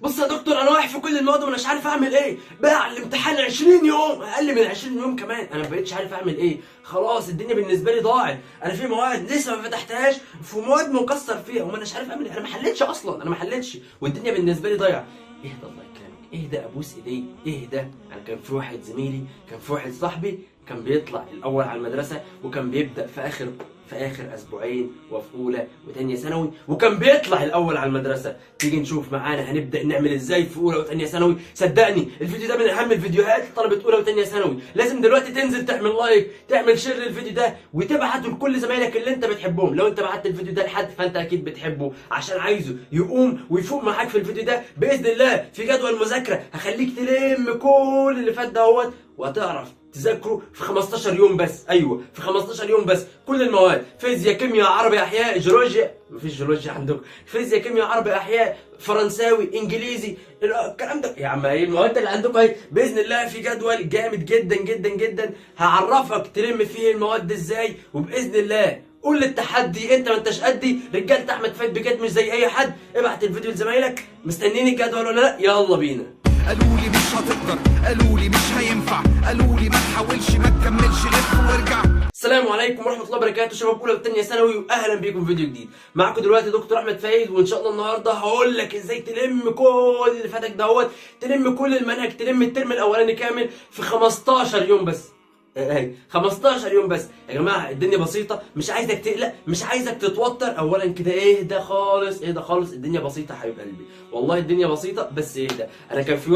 بص يا دكتور، انا واقع في كل المواد ومش عارف اعمل ايه. بقى على الامتحان 20 يوم، اقل من 20 يوم كمان. انا ما بقتش عارف اعمل ايه، خلاص الدنيا بالنسبة لي ضاعت. انا في مواد لسه ما فتحتهاش، في مواد مكسر فيها وما اناش عارف اعمل ايه. انا ما حلتش اصلا، انا ما حلتش والدنيا بالنسبة لي ضايعة. اهدى الله يكرمك، اهدى، ابوس ايديك اهدى. انا كان في واحد زميلي، كان في واحد صاحبي، كان بيطلع الاول على المدرسة، وكان بيبدا في اخر اسبوعين وفي اولى وثانيه ثانوي، وكان بيطلع الاول على المدرسة. تيجي نشوف معانا هنبدا نعمل ازاي في اولى وثانيه ثانوي. صدقني الفيديو ده من اهم الفيديوهات لطلبه اولى وثانيه ثانوي. لازم دلوقتي تنزل تعمل like، تعمل share للفيديو ده، وتبعته لكل زمايلك اللي انت بتحبهم. لو انت بعت الفيديو ده لحد فانت اكيد بتحبه، عشان عايزه يقوم ويفوق معاك في الفيديو ده باذن الله. في جدول مذاكرة هخليك تلم كل اللي فات دهوت وهتعرف تذاكره في 15 يوم بس. ايوه في 15 يوم بس، كل المواد: فيزياء، كيمياء، عربي، احياء، جيولوجيا. مفيش جيولوجيا عندكم. فيزياء، كيمياء، عربي، احياء، فرنساوي، انجليزي، الكلام ده يا عم. ايه المواد اللي عندكم اهي. باذن الله في جدول جامد جدا جدا جدا هعرفك تلم فيه المواد ازاي، وباذن الله قول للتحدي انت ما انتش قدي. رجاله احمد فايد بجد مش زي اي حد. ابعت الفيديو لزمايلك. مستنيين الجدول ولا لا؟ يلا بينا. قالوا لي مش هتقدر، قالوا لي مش هينفع، قالوا لي ما تحاولش، ما تكملش، لف وارجع. السلام عليكم ورحمة الله وبركاته شباب اولى وثانيه ثانوي، واهلا بيكم في فيديو جديد. معاكم دلوقتي دكتور احمد فايد، وان شاء الله النهارده هقول لك ازاي تلم كل اللي فاتك دهوت، تلم كل المنهج، تلم الترم الاولاني كامل في 15 يوم بس. اهي 15 يوم بس يا جماعه. الدنيا بسيطه، مش عايزك تقلق، مش عايزك تتوتر. اولا كده اهدى خالص، اهدى خالص، الدنيا بسيطة حبيب قلبي، والله الدنيا بسيطه، بس اهدى. انا كان في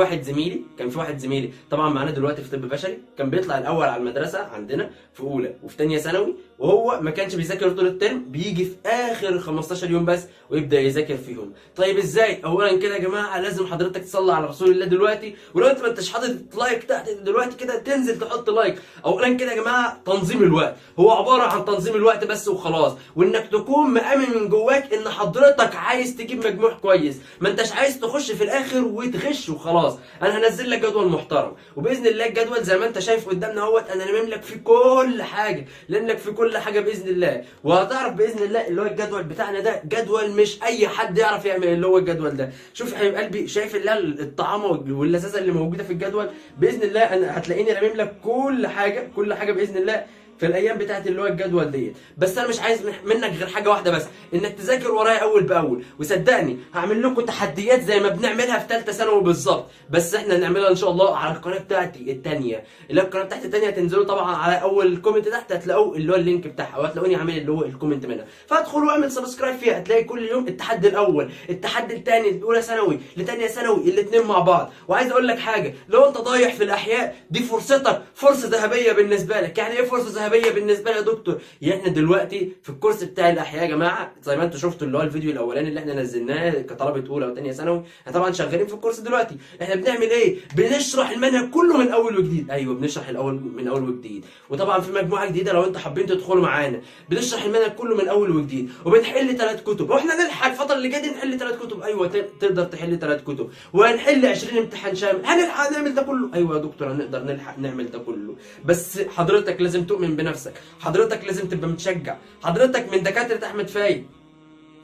واحد زميلي طبعا معانا دلوقتي في طب بشري، كان بيطلع الاول على المدرسة عندنا في اولى وفي ثانية ثانوي، وهو ما كانش بيذاكر طول الترم، بيجي في اخر 15 يوم بس ويبدا يذاكر فيهم. طيب ازاي؟ اولا كده يا جماعة لازم حضرتك تصلي على رسول الله دلوقتي، ولو انت ما انتش حاطط like تحت دلوقتي كده تنزل تحط like. اولا كده يا جماعة تنظيم الوقت، هو عبارة عن تنظيم الوقت بس وخلاص، وانك تكون مآمن من جواك ان حضرتك عايز تجيب مجموع كويس، ما انتش عايز تخش في الاخر وتغش وخلاص. انا هنزل لك جدول محترم، وباذن الله الجدول زي ما انت شايف قدامنا اهوت، انا لامم لك فيه كل حاجه، لامم لك فيه كل حاجة باذن الله. وهتعرف باذن الله اللي هو الجدول بتاعنا ده جدول مش اي حد يعرف يعمل اللي هو الجدول ده. شوف يا حبيب قلبي، شايف اللي الطعامه واللذاذه اللي موجودة في الجدول؟ باذن الله انا هتلاقيني لامم لك كل حاجه، كل حاجة باذن الله في الايام بتاعت اللي هو الجدول ديت. بس انا مش عايز منك غير حاجة واحدة بس، انك تذاكر ورايا اول باول. وصدقني هعمل لكم تحديات زي ما بنعملها في ثالثة ثانوي بالظبط، بس احنا نعملها ان شاء الله على القناة بتاعتي الثانيه. اللي هي القناة بتاعتي الثانية هتنزلوا طبعا على اول comment تحت هتلاقوه اللي هو ال link بتاعها، او هتلاقوني عامل اللي هو ال comment منها، فادخل واعمل subscribe فيها. هتلاقي كل يوم التحدي الاول، التحدي الثاني، الاولى ثانوي لثانيه ثانوي، الاثنين مع بعض. وعايز اقول لك حاجه، لو انت ضايع في الاحياء دي فرصتك، فرصة ذهبية بالنسبة لك. يعني ايه فرصة ذهبية بالنسبة لي يا دكتور؟ يعني احنا دلوقتي في الكورس بتاع الاحياء يا جماعة، زي ما انتم شفتوا اللي هو الفيديو الاولاني اللي احنا نزلناه كطلبه اولى وثانيه ثانوي، احنا طبعا شغالين في الكورس دلوقتي. احنا بنعمل ايه؟ بنشرح المنهج كله من اول وجديد. ايوه بنشرح الاول من اول وجديد، وطبعا في مجموعة جديدة لو انتوا حابين تدخلوا معانا. بنشرح المنهج كله من اول وجديد، وبنحل ثلاث كتب، واحنا نلحق الفترة اللي جاية دي نحل ثلاث كتب. ايوه تقدر تحل ثلاث كتب، وهنحل 20 امتحان شامل. هنلحق نعمل ده كله؟ ايوه يا دكتور هنقدر نلحق نعمل ده كله، بس حضرتك لازم تؤمن بنفسك، حضرتك لازم تبقى متشجع. حضرتك من دكاترة احمد فايد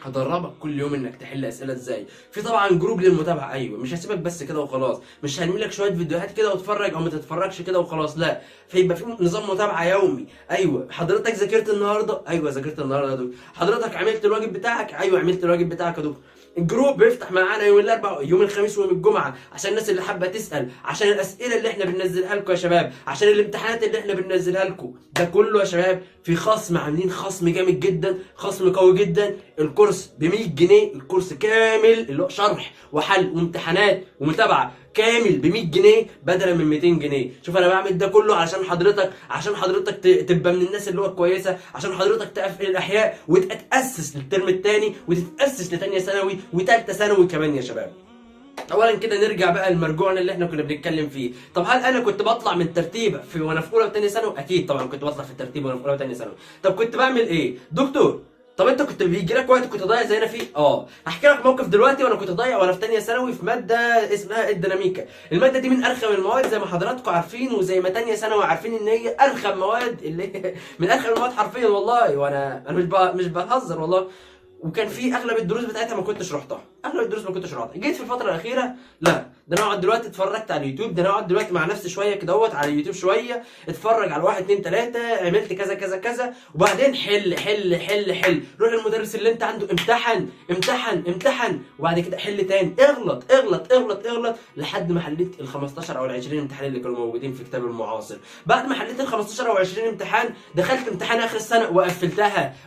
هدربك كل يوم انك تحل اسئلة ازاي. في طبعا group للمتابعه. ايوه مش هسيبك بس كده وخلاص، مش هرمي لك شوية فيديوهات كده واتفرج او ما تتفرجش كده وخلاص، لا، فيبقى في نظام متابعه يومي. ايوه حضرتك ذاكرت النهارده؟ ايوه ذاكرت النهارده يا دكتور. حضرتك عملت الواجب بتاعك؟ ايوه عملت الواجب بتاعك يا دكتور. ال group بيفتح معانا يوم الاربعاء، يوم الخميس، ويوم الجمعه، عشان الناس اللي حابة تسال، عشان الاسئلة اللي احنا بننزلها لكم يا شباب، عشان الامتحانات اللي احنا بننزلها لكم. ده كله يا شباب في خصم، عاملين خصم جامد جدا، خصم قوي جدا. الكورس ب 100 جنيه، الكورس كامل اللي هو شرح وحل وامتحانات ومتابعة كامل ب 100 جنيه بدلا من 200 جنيه. شوف انا بعمل ده كله عشان حضرتك، عشان حضرتك تبقى من الناس اللي هو كويسه، عشان حضرتك تقفل الاحياء وتتاسس للترم الثاني وتتاسس لثانيه ثانوي وثالثه ثانوي كمان يا شباب. اولا كده نرجع بقى لمرجوعنا اللي احنا كنا بنتكلم فيه. طب هل انا كنت بطلع من ترتيب في وانا في اولى وثانيه ثانوي؟ اكيد طبعا كنت بطلع في الترتيب وانا في اولى وثانيه ثانوي. طب كنت بعمل ايه دكتور؟ طب انت كنت بيجي لك وقت كنت ضايع زينا فيه؟ اه هحكي لك موقف دلوقتي وانا كنت ضايع وانا في ثانية ثانوي في مادة اسمها الديناميكا. المادة دي من ارخم المواد زي ما حضراتكم عارفين، وزي ما ثانية ثانوي عارفين ان هي ارخم مواد، اللي هي من ارخم المواد حرفيا والله، وانا مش بهزر والله. وكان في اغلب الدروس بتاعتها ما كنتش رحتها. اغلب الدروس ما كنتش رحتها. جيت في الفترة الاخيرة لا، ده انا اقعد دلوقتي اتفرجت على اليوتيوب، ده انا اقعد دلوقتي مع نفسي شوية كده اهوت على اليوتيوب شوية، اتفرج على 1 2 3، عملت كذا كذا كذا، وبعدين حل حل حل حل، روح للمدرس اللي انت عنده، امتحن امتحن امتحن، وبعد كده حل تاني، اغلط اغلط اغلط اغلط لحد ما حليت ال 15 او ال 20 امتحان اللي كانوا موجودين في كتاب المعاصر. بعد ما حليت ال 15 او 20 امتحان دخلت امتحان اخر السنة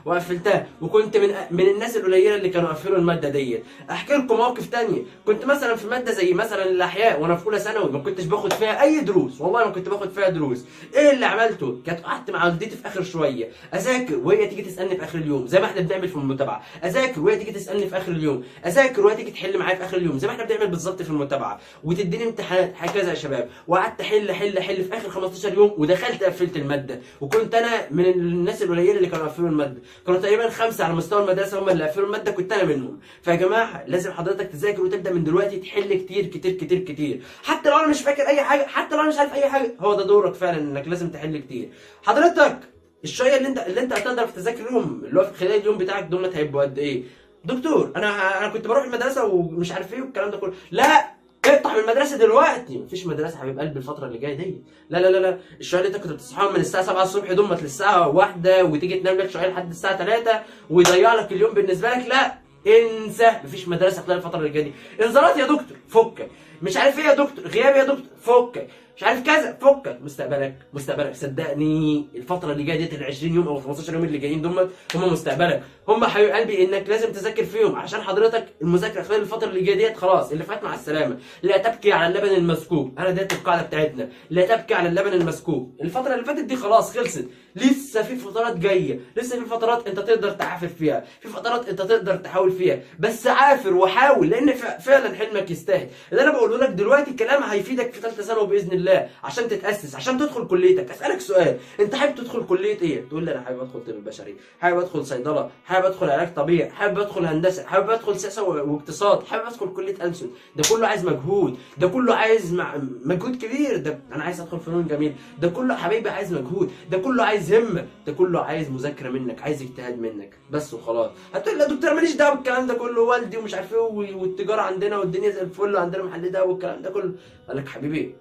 وقفلتها، وكنت من الناس القليلة اللي كانوا قفلوا المادة ديت. احكي لكم موقف تاني، كنت مثلا في مادة زي مثلا الاحياء وانا في اولى ثانوي، ما كنتش باخد فيها اي دروس، والله ما كنت باخد فيها دروس. ايه اللي عملته؟ كنت قعدت مع والدتي في اخر شوية اذاكر، وهي تيجي تسالني في اخر اليوم زي ما احنا بنعمل في المتابعة، اذاكر وهي تيجي تسالني في اخر اليوم، اذاكر وهي تيجي تحل معايا في اخر اليوم زي ما احنا بنعمل بالظبط في المتابعة، وتديني امتحانات هكذا يا شباب. وقعدت احل حل حل في اخر 15 يوم ودخلت قفلت المادة، وكنت انا من الناس القليلة اللي كانوا قفلوا المادة، كانوا تقريبا 5 على مستوى المدرسة هم اللي قفلوا المادة، كنت انا منهم. فيا جماعة لازم حضرتك تذاكر وتبدا من دلوقتي تحل كتير كتير كتير كتير، حتى لو انا مش فاكر اي حاجة، حتى لو انا مش عارف اي حاجة، هو ده دورك فعلا انك لازم تحل كتير. حضرتك الشويه اللي انت هتقدر تذاكرهم اللي هو في خلال اليوم بتاعك دول هيبقوا قد ايه؟ دكتور انا كنت بروح المدرسة ومش عارف ايه والكلام ده كله، لا اقطع من المدرسة دلوقتي، مفيش مدرسه حبيب قلبي الفترة اللي جاية دي، لا لا لا لا، الشويه اللي انت كنت بتصحاهم من الساعة 7 الصبح دول للساعة 1 وتيجي تنام لك شوية لحد الساعة 3 ويضيع لك اليوم بالنسبة لك، لا انسى، مفيش مدرسه خلال الفترة اللي جاية دي. انذارات يا دكتور فكك، مش عارف ايه يا دكتور، غياب يا دكتور فكك، مش عارف كذا فكك، مستقبلك مستقبلك صدقني الفترة اللي جاية ديت ال 20 يوم او 15 يوم اللي جايين دول هم مستقبلك، هم حبيب قلبي انك لازم تذاكر فيهم، عشان حضرتك المذاكرة خلال الفترة اللي جاية ديت خلاص اللي فات مع السلامة، لا تبكي على اللبن المسكوب، انا ديت القاعدة بتاعتنا، لا تبكي على اللبن المسكوب، الفترة اللي فاتت دي خلاص خلصت، لسه في فترات جاية، لسه في فترات انت تقدر تعافر فيها، في فترات انت تقدر تحاول فيها، بس عافر وحاول لان فعلا حلمك يستاهل. اللي انا بقوله لك دلوقتي كلام هيفيدك في ثالثة ثانوي باذن الله، عشان تتاسس، عشان تدخل كليتك. اسالك سؤال، انت حابب تدخل كليه ايه؟ تقول لي انا حابب ادخل طب بشري، حابب ادخل صيدلة، حابب ادخل علاج طبيعي، حابب ادخل هندسة، حابب ادخل سياسة واقتصاد، حابب ادخل كليه ألسن. ده كله عايز مجهود، ده كله عايز مجهود كبير، ده انا عايز ادخل فنون جميل، ده كله حبيبي عايز مجهود، ده كله عايز همه، ده كله عايز مذاكرة منك، عايز اجتهاد منك بس وخلاص. هتقول لي يا دكتور ماليش دعوه بالكلام ده كله، والدي ومش عارف ايه والتجارة عندنا والدنيا زي الفل وعندنا محل ده والكلام ده كله. قال لك حبيبي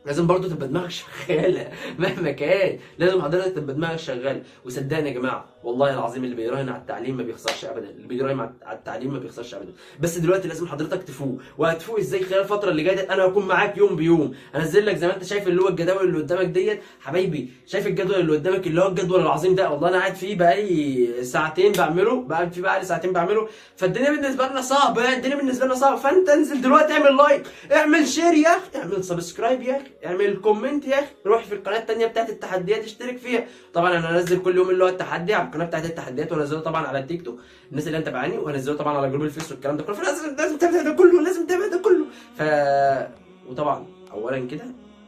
لازم برضو تبقى دماغك شغالة مهما كان، لازم حضرتك تبقى دماغك شغالة. وصدقني يا جماعة والله العظيم اللي بيراهن على التعليم ما بيخسرش ابدا، اللي بيراهن على التعليم ما بيخسرش ابدا. بس دلوقتي لازم حضرتك تفوق، وهتفوق ازاي خلال الفترة اللي جاية ديت؟ انا هكون معاك يوم بيوم، انزل لك زي ما انت شايف اللي هو الجداول اللي قدامك ديت حبايبي، شايف الجدول اللي قدامك اللي هو الجدول العظيم ده، والله انا قاعد فيه بقالي ساعتين بعمله، قاعد فيه بقالي ساعتين بعمله، فالدنيا بالنسبة لنا صعبة، الدنيا بالنسبة لنا صعبة. فانت انزل دلوقتي اعمل like، اعمل share يا اخي، اعمل subscribe يا اخي، اعمل comment يا اخي، روح في القناة الثانية بتاعت التحديات اشترك فيها. طبعا انا هنزل كل يوم اللي هو التحدي على القناة بتاعت التحديات، وانزله طبعا على التيك توك الناس اللي انت تابعاني، وانزله طبعا على group الفيس والكلام ده كله. فلازم لازم تتابع ده كله، لازم تتابع ده كله. وطبعا اولا كده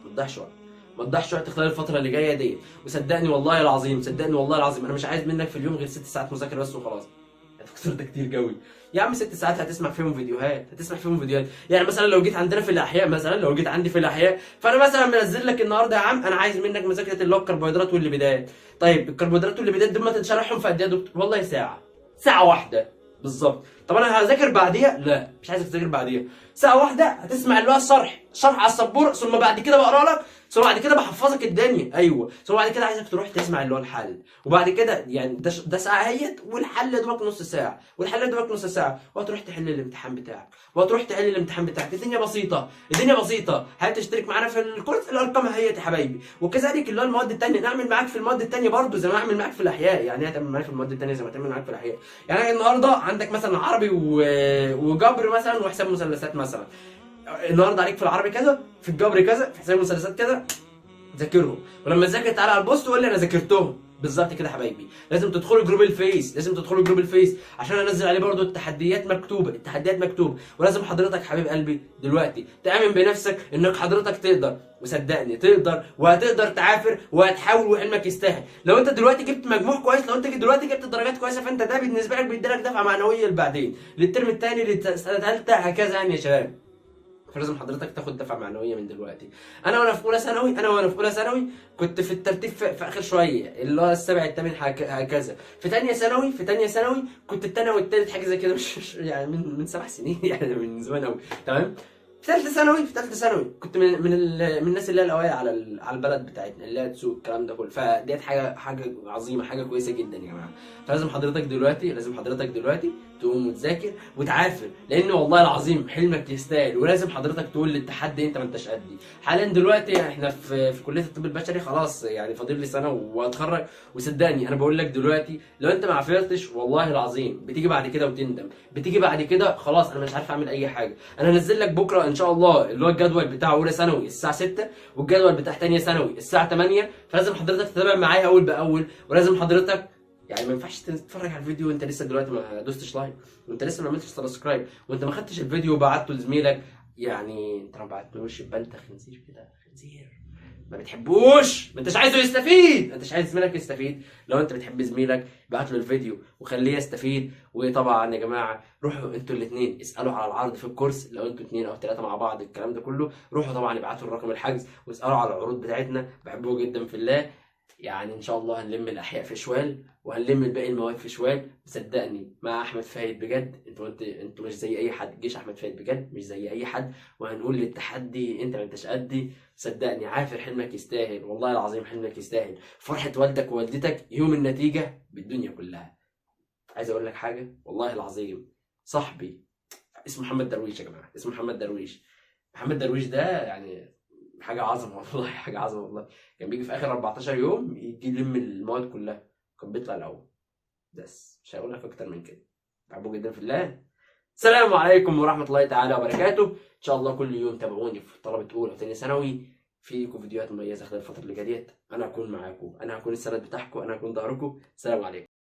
ما تضيعش وقت، ما تضيعش وقت خلال الفترة اللي جاية ديت. وصدقني والله العظيم، صدقني والله العظيم انا مش عايز منك في اليوم غير 6 ساعات مذاكرة بس وخلاص. يا دكتور ده كتير قوي يا عم، 6 ساعات هتسمع فيهم فيديوهات، هتسمع فيهم فيديوهات. يعني مثلا لو جيت عندنا في الاحياء، مثلا لو جيت عندي في الاحياء، فانا مثلا منزل لك النهارده يا عم انا عايز منك مذاكرة اللي هو الكربوهيدرات والليبيدات. طيب الكربوهيدرات والليبيدات دول ما تنشرحهم في قد ايه يا دكتور؟ والله ساعة، ساعة واحدة بالظبط. طب انا هذاكر بعديها؟ لا مش عايزك تذاكر بعديها، ساعة واحدة هتسمع اللي هو الشرح، شرح على السبوره، ثم بعد كده بقرا لك، ثم بعد كده بحفظك الدنيا، ايوه، ثم بعد كده عايزك تروح تسمع اللي هو الحل، وبعد كده يعني ده ساعة اهيت، والحل دوبك نص ساعة، والحل دوبك نص ساعة، وهتروح تحل الامتحان بتاعك، وهتروح تحل الامتحان بتاعك. الدنيا بسيطة، الدنيا بسيطة. هتشترك معانا في الكورس، الارقام اهيت يا حبايبي. وكذلك اللي هو المواد الثانية، نعمل معاك في المواد الثانية برده زي ما اعمل معاك في الاحياء، يعني هتعمل معاك في المواد الثانية زي ما تعمل معاك في الاحياء. يعني النهارده عندك مثلا عربي وجبر مثلا وحساب مثلثات مثلا، النهارده عليك في العربي كذا، في الجبر كذا، في حساب المثلثات كذا، ذاكرهم. ولما تذاكر تعالى على ال post وقول لي انا ذاكرتهم بالظبط كده يا حبايبي. لازم تدخلوا group الفيس، لازم تدخلوا group الفيس عشان انزل عليه برضو التحديات مكتوبة، التحديات مكتوبة. ولازم حضرتك حبيب قلبي دلوقتي تامن بنفسك انك حضرتك تقدر، وصدقني تقدر، وهتقدر تعافر وهتحاول وحلمك يستاهل. لو انت دلوقتي جبت مجموع كويس، لو انت دلوقتي جبت درجات كويسة، فانت ده بالنسبة لك بيديلك دفعه معنوية لبعدين، للترم الثاني، للسنة الثالثة، هكذا يعني يا شباب. فلازم حضرتك تاخد دفعه معنوية من دلوقتي. انا وانا في اولى ثانوي، انا وانا في اولى ثانوي كنت في الترتيب في اخر شوية، اللي هو السابع الثامن هكذا. في ثانية ثانوي، في ثانية ثانوي كنت الثاني والثالث حاجة زي كده، مش يعني من 7 سنين يعني من زمان قوي، تمام. في ثالثة ثانوي، في ثالثة ثانوي كنت من الناس اللي هي الاوائل على البلد بتاعتنا، اللي هي تسوق الكلام ده كله. فديت حاجة عظيمة، حاجة كويسة جدا يا جماعة. فلازم حضرتك دلوقتي، لازم حضرتك دلوقتي تقوم وتذاكر وتعافر، لان والله العظيم حلمك يستاهل. ولازم حضرتك تقول للتحدي انت ما انتش قدي. حاليا دلوقتي احنا في كليه الطب البشري، خلاص يعني فاضل لي سنة واتخرج. وصدقني انا بقول لك دلوقتي لو انت ما عافرتش والله العظيم بتيجي بعد كده وتندم، بتيجي بعد كده خلاص انا مش عارف اعمل اي حاجة. انا هنزل لك بكره ان شاء الله اللي هو الجدول بتاع اولى ثانوي الساعة 6، والجدول بتاع ثانية ثانوي الساعة 8. فلازم حضرتك تتابع معايا اول باول، ولازم حضرتك يعني ما ينفعش تتفرج على الفيديو وانت لسه دلوقتي ما دوستش like، وانت لسه ما عملتش subscribe، وانت ما خدتش الفيديو وبعته لزميلك. يعني انت لو ما بعتلوش يبقى انت خنزير كده، خنزير ما بتحبوش، ما انتش عايزه يستفيد، ما انتش عايز زميلك يستفيد. لو انت بتحب زميلك ابعت له الفيديو وخليه يستفيد. وطبعا يا جماعة روحوا انتوا الاثنين اسالوا على العرض في الكورس، لو انتوا 2 او 3 مع بعض الكلام ده كله، روحوا طبعا ابعتوا الرقم الحجز واسالوا على العروض بتاعتنا. بحبكم جدا في الله. يعني ان شاء الله هنلم الاحياء في شوال، وهنلم الباقي المواد في شوال. صدقني مع احمد فايد بجد، انتوا مش زي اي حد. جيش احمد فايد بجد مش زي اي حد. وهنقول للتحدي انت ما انتش قدي. صدقني عافر، حلمك يستاهل، والله العظيم حلمك يستاهل. فرحة والدك ووالدتك يوم النتيجة بالدنيا كلها. عايز اقول لك حاجة والله العظيم، صاحبي اسمه محمد درويش يا جماعة، اسمه محمد درويش. محمد درويش ده يعني حاجة عظمه والله، حاجة عظمه والله. كان بيجي في اخر 14 يوم يجي يلم المواد كلها، كان بيطلع الاول. بس مش هقول لك اكتر من كده. بحبه جدا في الله. السلام عليكم ورحمة الله تعالى وبركاته. ان شاء الله كل يوم تابعوني في طلبه اولى وثانيه ثانوي، فيكم فيديوهات مميزة خلال الفترة اللي جاية. انا هكون معاكم، انا هكون السند بتاعكم، انا هكون ظهركم. السلام عليكم.